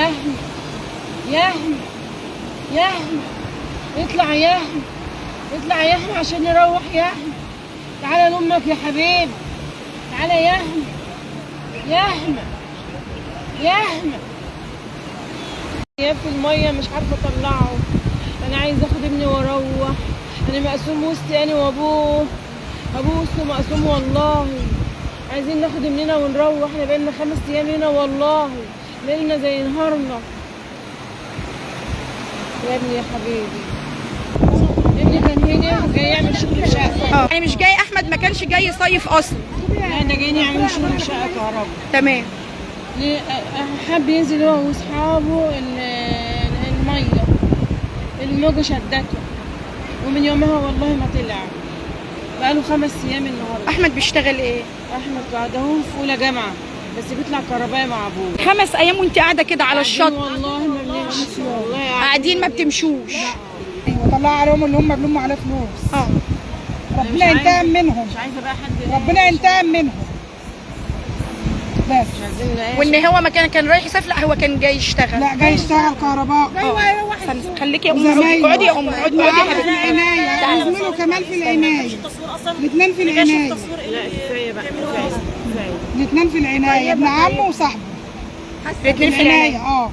يا احمد، يا احمد، يا احمد، اطلع يا احمد، اطلع يا احمد عشان نروح يا احمد. تعالى لامك يا حبيبي، تعالى يا احمد، يا احمد، يا احمد. يا في المية مش عارفه اطلعه. انا عايز اخد ابني واروح. انا مقسوم وسطي انا وابوه، ابوه وسطه مقسوم والله. عايزين ناخد ابننا ونروح. احنا بقالنا 5 ايام هنا والله، ليلنا زي نهارنا. يا ابني يا حبيبي، ابني كان هنا جاي يعمل شغل في شقه. يعني مش جاي احمد، ما كانش جاي يصيف اصلا. لا ده جايين يعملوا شغل في شقه كهرباء. تمام. ليه؟ حب ينزل هو واصحابه المية، الموجه شدته، ومن يومها والله ما طلع. بقاله 5 ايام النهارده. احمد بيشتغل ايه؟ احمد قاعد اهو في اولى جامعه، بس بيطلع كهربائي مع ابوه. 5 ايام وانت قاعدة كده على الشط؟ والله ما بنمشي والله. قاعدين ما بتمشوش. ايوه، طلع عليهم اللي هم بيلموا عليه فلوس. ربنا ينتقم منهم. مش عايزه بقى حد. ربنا ينتقم منهم بس. مش عايزين نعيش. وان هو ما كان رايح يسافر، لا هو كان جاي يشتغل. لا جاي يشتغل كهرباء. خليكي يا ام، اقعدي اقعدي يا ام، اقعدي اقعدي يا معاه في حبيبتي. العناية، وزميله كمال في العناية، الاثنين في العناية. لا كفاية بقى، كفاية. الاثنين في العناية، ابن عمه وصاحبه الاثنين في العناية. اه.